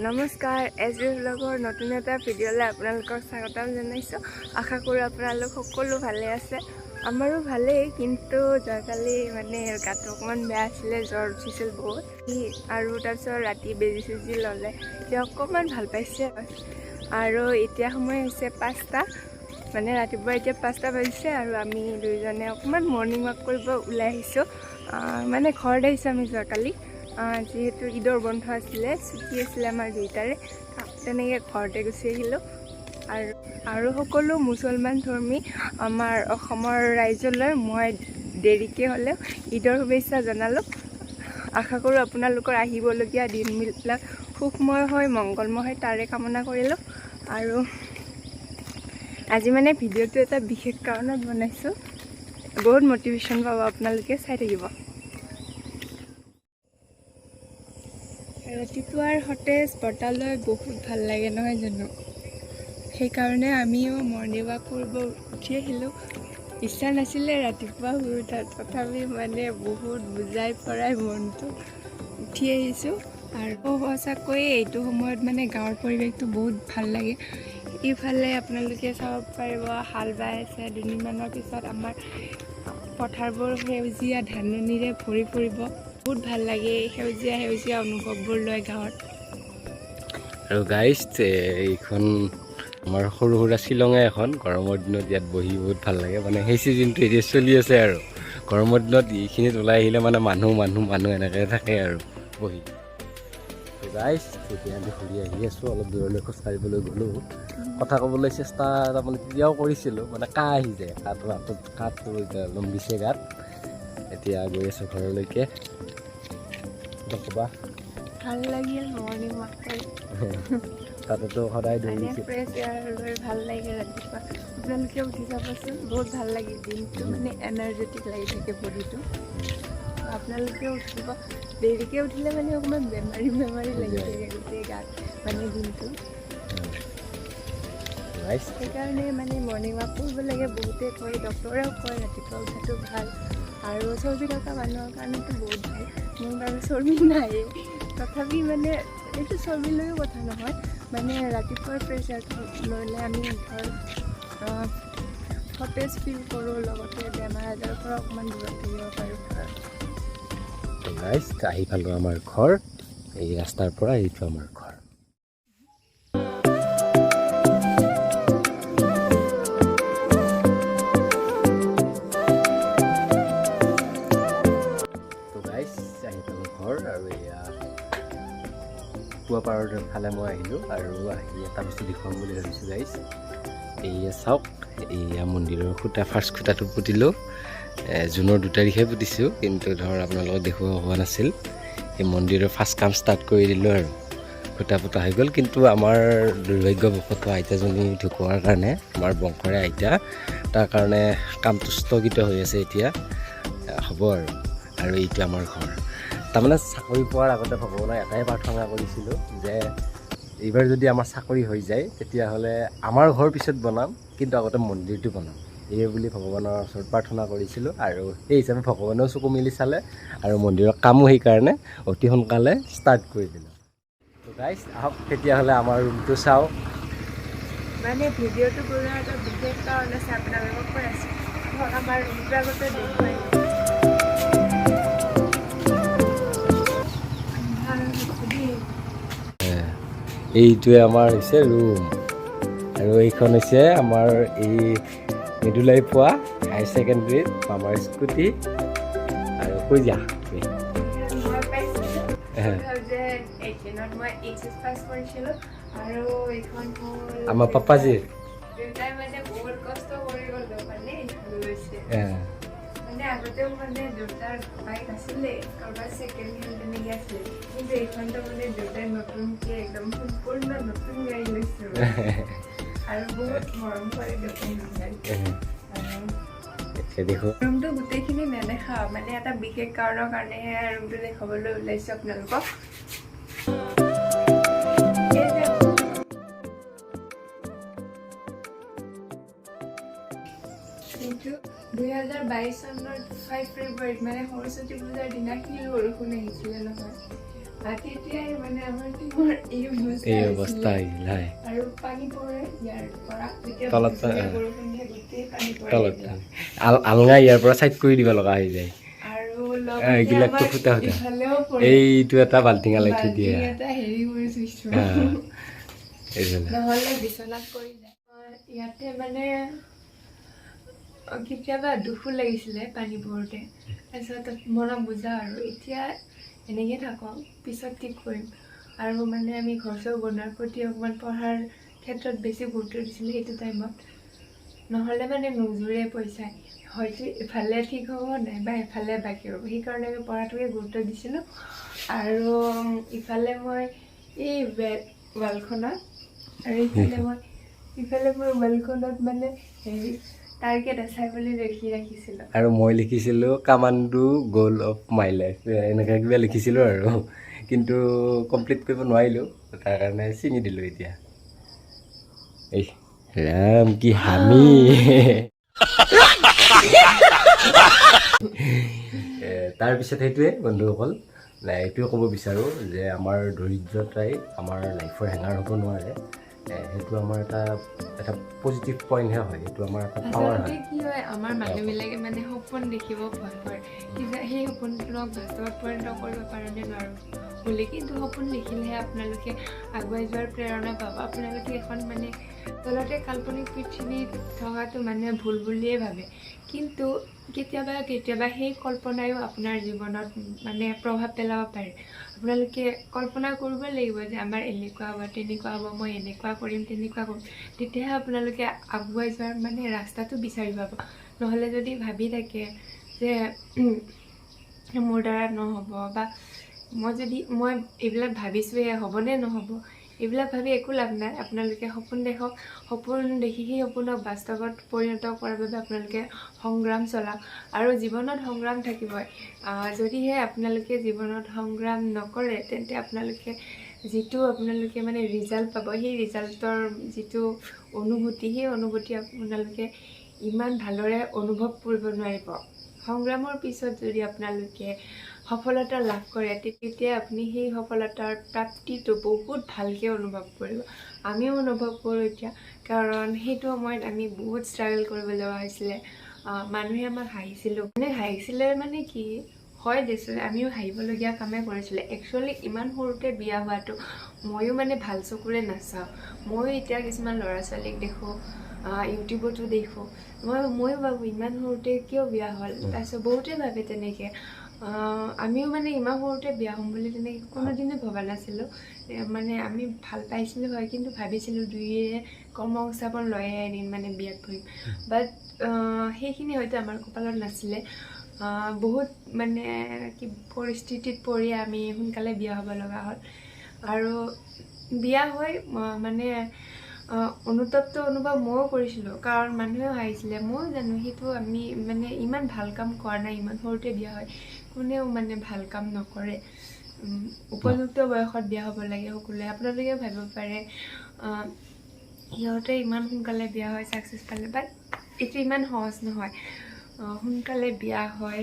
নমস্কাৰ, S B ব্লগৰ নতুন এটা ভিডিঅ'লৈ আপোনালোকক স্বাগতম জনাইছোঁ। আশা কৰোঁ আপোনালোক সকলো ভালে আছে। আমাৰো ভালেই, কিন্তু যোৱাকালি মানে গাটো অকণমান বেয়া আছিলে, জ্বৰ উঠিছিল বহুত। আৰু তাৰপিছত ৰাতি বেজি চেজি ল'লে, এতিয়া অকণমান ভাল পাইছে। আৰু এতিয়া সময় হৈছে 5টা, মানে ৰাতিপুৱা এতিয়া 5টা বাজিছে আৰু আমি দুইজনে অকণমান মৰ্ণিং ৱাক কৰিব ওলাই আহিছোঁ। মানে ঘৰত আহিছোঁ আমি যোৱাকালি, যিহেতু ঈদৰ বন্ধ আছিলে, ছুটি আছিলে আমাৰ দুইটাৰে, তেনেকৈ ঘৰতে গুচি আহিলোঁ। আৰু আৰু সকলো মুছলমান ধৰ্মী আমাৰ অসমৰ ৰাইজলৈ মই দেৰিকৈ হ'লেও ঈদৰ শুভেচ্ছা জনালোঁ। আশা কৰোঁ আপোনালোকৰ আহিবলগীয়া দিনবিলাক সুখময় হয়, মংগলময় হয়, তাৰে কামনা কৰিলোঁ। আৰু আজি মানে ভিডিঅ'টো এটা বিশেষ কাৰণত বনাইছোঁ, বহুত মটিভেশ্যন পাব আপোনালোকে, চাই থাকিব। ৰাতিপুৱাৰ সতেজ বতাহ লৈ বহুত ভাল লাগে নহয় জানো? সেইকাৰণে আমিও মৰ্ণিং ৱাক কৰিব উঠি আহিলোঁ। ইচ্ছা নাছিলে ৰাতিপুৱা শুই উঠাত, তথাপি মানে বহুত বুজাই পৰাই মনটো উঠি আহিছোঁ। আৰু সঁচাকৈয়ে এইটো সময়ত মানে গাঁৱৰ পৰিৱেশটো বহুত ভাল লাগে। ইফালে আপোনালোকে চাব পাৰিব হাল বাই আছে। দুদিনমানৰ পিছত আমাৰ পথাৰবোৰ সেউজীয়া ধাননিৰে ভৰি পৰিব। বহুত ভাল লাগে এই সেউজীয়া সেউজীয়া অনুভৱবোৰ লৈ গাঁৱত। আৰু গাইজ, এইখন আমাৰ সৰু সুৰা শ্বিলঙে এখন। গৰমৰ দিনত ইয়াত বহি বহুত ভাল লাগে। মানে সেই ছিজনটো এতিয়া চলি আছে আৰু গৰমৰ দিনত এইখিনিত ওলাই আহিলে মানে মানুহ মানুহ মানুহ এনেকৈ থাকে আৰু বহি। গাইজ, এতিয়া আমি ঘূৰি আহি আছোঁ, অলপ দূৰলৈ খোজকাঢ়িবলৈ গ'লোঁ। কথা ক'বলৈ চেষ্টা তাৰমানে তেতিয়াও কৰিছিলোঁ, মানে কাহ আহি যায়, কাহটো হাতত, কাহটো এতিয়া লম্বিছে গাত। এতিয়া গৈ আছোঁ ঘৰলৈকে। কিবা ক'বা? ভাল লাগিল মৰ্ণিং ৱাক কৰি। তাতেতো সদায় মানে দৌৰিছে। ফ্ৰেছ এয়াৰ লৈ ভাল লাগে ৰাতিপুৱা। আপোনালোকে উঠি চাবচোন, বহুত ভাল লাগে দিনটো, মানে এনাৰ্জেটিক লাগি থাকে বডিটো। আপোনালোকেও উঠিব। দেৰিকৈ উঠিলে মানে অকণমান বেমাৰী বেমাৰী লাগি থাকে গোটেই গাত মানে দিনটো। গাইজ, সেইকাৰণে মানে মৰ্ণিং ৱাক কৰিব লাগে, বহুতে কয়, ডক্টৰেও কয় ৰাতিপুৱা উঠাটো ভাল। আৰু চৰ্বি থকা মানুহৰ কাৰণেতো বহুত ভাল। মোৰ বাৰু চৰ্বি নায়েই, তথাপি মানে এইটো চৰ্বি লৈও কথা নহয়, মানে ৰাতিপুৱাৰ ফ্ৰেছ এয়াৰটো ল'লে আমি ধৰ সতেজ ফিল কৰোঁ, লগতে বেমাৰ আজাৰৰ পৰা অকণমান দূৰত থাকিব পাৰোঁ। গাইজ, আহি পালোঁ আমাৰ ঘৰ। এই ৰাস্তাৰ পৰা এইটো আমাৰ ঘৰ। তো গাইজ, আহি পালোঁ ঘৰ আৰু এয়া পুৱা পাৰৰ ফালে মই আহিলোঁ আৰু আহি এটা বস্তু দেখুৱাম বুলি ভাবিছোঁ গাইজ। এইয়া চাওক, এইয়া মন্দিৰৰ খুঁটা, ফাৰ্ষ্ট খুঁটাটো পুতিলোঁ। জুনৰ 2 তাৰিখে পুতিছোঁ, কিন্তু ধৰ আপোনালোকক দেখুওৱা হোৱা নাছিল। এই মন্দিৰৰ ফাৰ্ষ্ট কাম ষ্টাৰ্ট কৰি দিলোঁ আৰু খুঁটা পোতা হৈ গ'ল। কিন্তু আমাৰ দুৰ্ভাগ্যবশতঃ আইতাজনী ঢুকোৱাৰ কাৰণে, আমাৰ বংশৰে আইতা, তাৰ কাৰণে কামটো স্থগিত হৈ আছে এতিয়া। হ'ব আৰু। আৰু এইটো আমাৰ ঘৰ। তাৰমানে চাকৰি পোৱাৰ আগতে ভগৱানক এটাই প্ৰাৰ্থনা কৰিছিলোঁ যে এইবাৰ যদি আমাৰ চাকৰি হৈ যায় তেতিয়াহ'লে আমাৰ ঘৰ পিছত বনাম, কিন্তু আগতে মন্দিৰটো বনাম, এই বুলি ভগৱানৰ ওচৰত প্ৰাৰ্থনা কৰিছিলোঁ। আৰু সেই হিচাপে ভগৱানেও চকু মেলি চালে আৰু মন্দিৰৰ কামো সেইকাৰণে অতি সোনকালে ষ্টাৰ্ট কৰি দিলোঁ। তো গাইজ, আহক তেতিয়াহ'লে আমাৰ ৰুমটো চাওঁ। মানে ভিডিঅ'টো বনোৱাৰ এটা বিশেষ কাৰণ আছে, আপোনালোকক কৈ আছোঁ। ধৰক আমাৰ ৰুমটো আগতে দেখুৱাই লওঁ। আন্ধাৰ হৈছে দেই। এইটোৱে আমাৰ হৈছে ৰুম আৰু এইখন হৈছে আমাৰ এই মৃদুলাই পোৱা হায়াৰ ছেকেণ্ডেৰীত আমাৰ স্কুটি। আৰু কৈ যা তুমি। মই পাইছিলোঁ 2018ত, মই এইচ এছ পাছ কৰিছিলোঁ আৰু এইখন হ'ল আমাৰ পাপাজীৰ। দেউতাই মানে বহুত কষ্ট কৰি গ'ল মানে এইখন লৈছে। মানে আগতেও মানে দেউতাৰ বাইক আছিলে, কাৰোবাৰ ছেকেণ্ড হেণ্ড তেনেকৈ আছিলে, কিন্তু এইখনটো মানে দেউতাই নতুনকৈ একদম সম্পূৰ্ণ নতুন গাড়ী লৈছে মানে। আৰু বহুত মৰম কৰে দেউতাই এইখন গাড়ী। আৰু এতিয়া দেখোঁ। ৰুমটো গোটেইখিনি নেদেখাওঁ, মানে এটা বিশেষ কাৰণৰ কাৰণেহে ৰুমটো দেখাবলৈ ওলাইছোঁ আপোনালোকক। এই যে কিন্তু 2022 চনৰ 5 ফেব্ৰুৱাৰীত মানে সৰস্বতী পূজাৰ দিনা শিল বৰষুণ আহিছিলে নহয়। তেতিয়াই মানে আমাৰ টিঙৰ এই অৱস্থা। এই অৱস্থা হৈছিল, হয়। আৰু পানী পৰে ইয়াৰ পৰা। তলত। বৰষুণ দিয়ে, গোটেই পানী পৰে। তলত আলঙা ইয়াৰ পৰা চাইড কৰি দিব লগা হৈ যায়। আৰু এইবিলাকতো ফুটা ফুটা। ইফালেও পৰে। এইটো এটা বাল্টিং আলাই থৈ দিয়ে। বাল্টিং এটা হেৰি কৰি থৈছোঁ। এইফালে। নহ'লে বিচনাত পৰি যায়। ইয়াতে মানে কেতিয়াবা দুখো লাগিছিলে পানী পৰোঁতে। তাৰপিছত মনক বুজাওঁ আৰু এতিয়া এনেকৈ থাকক, পিছত ঠিক কৰিম। আৰু মানে আমি ঘৰ চৰ বনোৱাৰ প্ৰতি অকণমান পঢ়াৰ ক্ষেত্ৰত বেছি গুৰুত্ব দিছিলোঁ সেইটো টাইমত। নহ'লে মানে নোজোৰে পইচাই, হয়তো ইফালে ঠিক হ'ব নাইবা এফালে বাকী হ'ব। সেইকাৰণে আমি পঢ়াটোকে গুৰুত্ব দিছিলোঁ। আৰু ইফালে মই এই ৱালখনত আৰু ইফালে মই ৱালখনত মানে হেৰি টাৰ্গেট আছাই বুলি লিখি ৰাখিছিলোঁ। আৰু মই লিখিছিলোঁ "Kamandu goal of my life", এনেকৈ কিবা লিখিছিলোঁ আৰু কিন্তু কমপ্লিট কৰিব নোৱাৰিলোঁ, তাৰ কাৰণে ছিঙি দিলোঁ এতিয়া। এই ৰাম, কি হামি! তাৰপিছত সেইটোৱে বন্ধুসকল, এইটোৱে ক'ব বিচাৰোঁ যে আমাৰ দৰিদ্ৰতাই আমাৰ লাইফৰ হেঙাৰ হ'ব নোৱাৰে। সেইটো আমাৰ এটা এটা পজিটিভ পইণ্টহে হয়, সেইটো আমাৰ এটা পাৱাৰ আচলতে হয়। কি হয়, আমাৰ মানুহবিলাকে মানে সপোন দেখিব ভয় কৰে কি যে সেই সপোনটোক বাস্তৱত পৰিণত কৰিব পাৰোঁ নে নোৱাৰোঁ বুলি। কিন্তু সপোন দেখিলেহে আপোনালোকে আগুৱাই যোৱাৰ প্ৰেৰণা পাব। আপোনালোকে এখন মানে আচলতে কাল্পনিক পৃথিৱীত থকাটো মানুহে ভুল বুলিয়ে ভাবে, কিন্তু কেতিয়াবা কেতিয়াবা সেই কল্পনায়ো আপোনাৰ জীৱনত মানে প্ৰভাৱ পেলাব পাৰে। আপোনালোকে কল্পনা কৰিব লাগিব যে আমাৰ এনেকুৱা হ'ব, তেনেকুৱা হ'ব, মই এনেকুৱা কৰিম, তেনেকুৱা কৰিম, তেতিয়াহে আপোনালোকে আগুৱাই যোৱাৰ মানে ৰাস্তাটো বিচাৰি পাব। নহ'লে যদি ভাবি থাকে যে মোৰ দ্বাৰা নহ'ব বা মই যদি মই এইবিলাক ভাবিছোঁহে হ'বনে নহ'ব, এইবিলাক ভাবি একো লাভ নাই। আপোনালোকে সপোন দেখক, সপোন দেখি সেই সপোনক বাস্তৱত পৰিণত কৰাৰ বাবে আপোনালোকে সংগ্ৰাম চলাওক। আৰু জীৱনত সংগ্ৰাম থাকিবই। যদিহে আপোনালোকে জীৱনত সংগ্ৰাম নকৰে, তেন্তে আপোনালোকে যিটো আপোনালোকে মানে ৰিজাল্ট পাব, সেই ৰিজাল্টৰ যিটো অনুভূতি, সেই অনুভূতি আপোনালোকে ইমান ভালদৰে অনুভৱ কৰিব নোৱাৰিব। সংগ্ৰামৰ পিছত যদি আপোনালোকে সফলতা লাভ কৰে, তেতিয়া আপুনি সেই সফলতাৰ প্ৰাপ্তিটো বহুত ভালকৈ অনুভৱ কৰিব। আমিও অনুভৱ কৰোঁ এতিয়া, কাৰণ সেইটো সময়ত আমি বহুত ষ্ট্ৰাগল কৰিব লগা হৈছিলে। মানুহে আমাক হাঁহিছিলোঁ, মানে হাঁহিছিলে মানে কি হয় দেচোন, আমিও হাঁহিবলগীয়া কামেই কৰিছিলোঁ। একচুৱেলি ইমান সৰুতে বিয়া হোৱাটো ময়ো মানে ভাল চকুৰে নাচাওঁ। ময়ো এতিয়া কিছুমান ল'ৰা ছোৱালীক দেখোঁ, ইউটিউবতো দেখোঁ, ময়ো ভাবোঁ ইমান সৰুতে কিয় বিয়া হ'ল। তাৰপিছত বহুতে ভাবে তেনেকৈ। আমিও মানে ইমান সৰুতে বিয়া হ'ম বুলি তেনেকৈ কোনোদিনে ভবা নাছিলোঁ। মানে আমি ভাল পাইছিলোঁ হয়, কিন্তু ভাবিছিলোঁ দুয়ে কৰ্মসংস্থাপন লৈহে এদিন মানে বিয়াত বহিম। বাট সেইখিনি হয়তো আমাৰ কপালত নাছিলে। বহুত মানে কি পৰিস্থিতিত পৰি আমি সোনকালে বিয়া হ'ব লগা হ'ল। আৰু বিয়া হৈ মানে অনুতপ্ত অনুভৱ ময়ো কৰিছিলোঁ, কাৰণ মানুহেও হাঁহিছিলে। ময়ো জানো সেইটো আমি মানে ইমান ভাল কাম কৰা নাই। ইমান সৰুতে বিয়া হয় কোনেও মানে ভাল কাম নকৰে। উপযুক্ত বয়সত বিয়া হ'ব লাগে সকলোৱে। আপোনালোকেও ভাবিব পাৰে সিহঁতে ইমান সোনকালে বিয়া হয় ছাকচেছ পালে, বাট এইটো ইমান সহজ নহয়। সোনকালে বিয়া হয়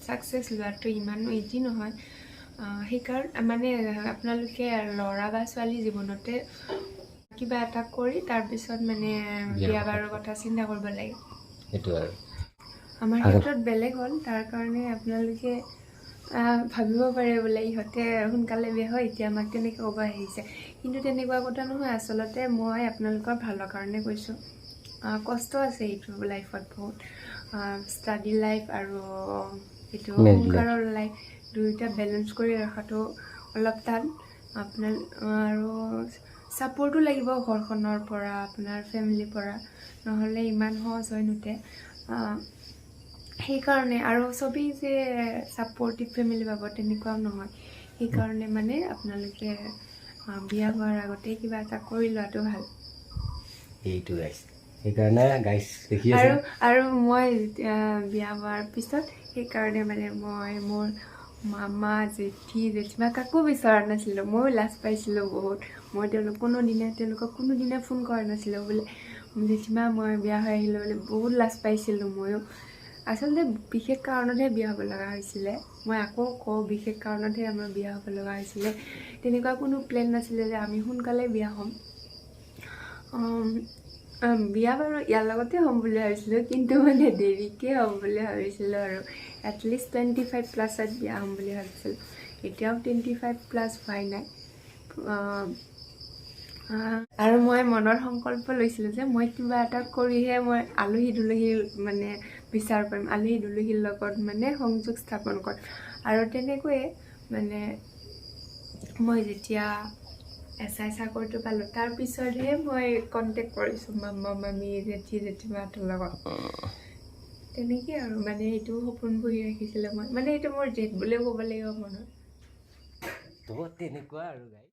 ছাকচেছ লোৱাটো ইমানো ইজি নহয়। সেইকাৰণে মানে আপোনালোকে ল'ৰা বা ছোৱালী জীৱনতে কিবা এটা কৰি তাৰপিছত মানে বিয়াৰ বিয়া কথা। বাৰুৰ কথা চিন্তা কৰিব লাগে। সেইটো আৰু আমাৰ ভাল। ক্ষেত্ৰত বেলেগ হ'ল, তাৰ কাৰণে আপোনালোকে ভাবিব পাৰে বোলে ইহঁতে সোনকালে বিয়া হয় এতিয়া আমাক তেনেকৈ ক'ব আহিছে, কিন্তু তেনেকুৱা কথা নহয়। আচলতে মই আপোনালোকৰ ভালৰ কাৰণে কৈছোঁ। কষ্ট আছে এইটো লাইফত বহুত। ষ্টাডি লাইফ আৰু এইটো Married life. সংসাৰৰ লাইফ দুয়োটা বেলেঞ্চ কৰি ৰখাটো অলপ টান। আপোনাৰ আৰু ছাপৰ্টো লাগিব ঘৰখনৰ পৰা, আপোনাৰ ফেমিলিৰ পৰা, নহ'লে ইমান সহজ হৈ নুঠে। সেইকাৰণে আৰু চবেই যে ছাপৰ্টিভ ফেমিলি পাব তেনেকুৱাও নহয়। সেইকাৰণে মানে আপোনালোকে বিয়া হোৱাৰ আগতে কিবা এটা কৰি লোৱাটো ভাল। এইটো গাইছ, সেইকাৰণে গাইছ দেখি আছে। আৰু মই যেতিয়া বিয়া হোৱাৰ পিছত সেইকাৰণে মানে মই মোৰ মামা, জেঠী, জেঠীমা কাকো বিচৰা নাছিলোঁ। ময়ো লাজ পাইছিলোঁ বহুত। মই তেওঁলোকক কোনোদিনে ফোন কৰা নাছিলোঁ বোলে জেঠীমা মই বিয়া হৈ আহিলোঁ বুলি, বহুত লাজ পাইছিলোঁ ময়ো। আচলতে বিশেষ কাৰণতহে বিয়া হ'ব লগা হৈছিলে। মই আকৌ কওঁ, বিশেষ কাৰণতহে আমাৰ বিয়া হ'ব লগা হৈছিলে। তেনেকুৱা কোনো প্লেন নাছিলে যে আমি সোনকালে বিয়া হ'ম। বিয়া বাৰু ইয়াৰ লগতে হ'ম বুলি ভাবিছিলোঁ, কিন্তু মানে দেৰিকৈ হ'ম বুলি ভাবিছিলোঁ আৰু এটলিষ্ট 25 প্লাছত বিয়া হ'ম বুলি ভাবিছিলোঁ। এতিয়াও 25 প্লাছ হোৱাই নাই। আৰু মই মনত সংকল্প লৈছিলোঁ যে মই কিবা এটা কৰিহে মই আলহী দুলহী মানে বিচাৰ কৰিম, আলহী দুলহীৰ লগত মানে সংযোগ স্থাপন কৰিম। আৰু তেনেকৈয়ে মানে মই যেতিয়া এছআই চাকৰিটো পালোঁ, তাৰপিছতহে মই কণ্টেক্ট কৰিছোঁ মামা মামী, জেঠী জেঠীমাহঁতৰ লগত। তেনেকেই আৰু মানে এইটো সপোন পুহি ৰাখিছিলোঁ মই, মানে এইটো মোৰ জেদ বুলিও ক'ব লাগিব মনত। তো তেনেকুৱা আৰু গাইজ।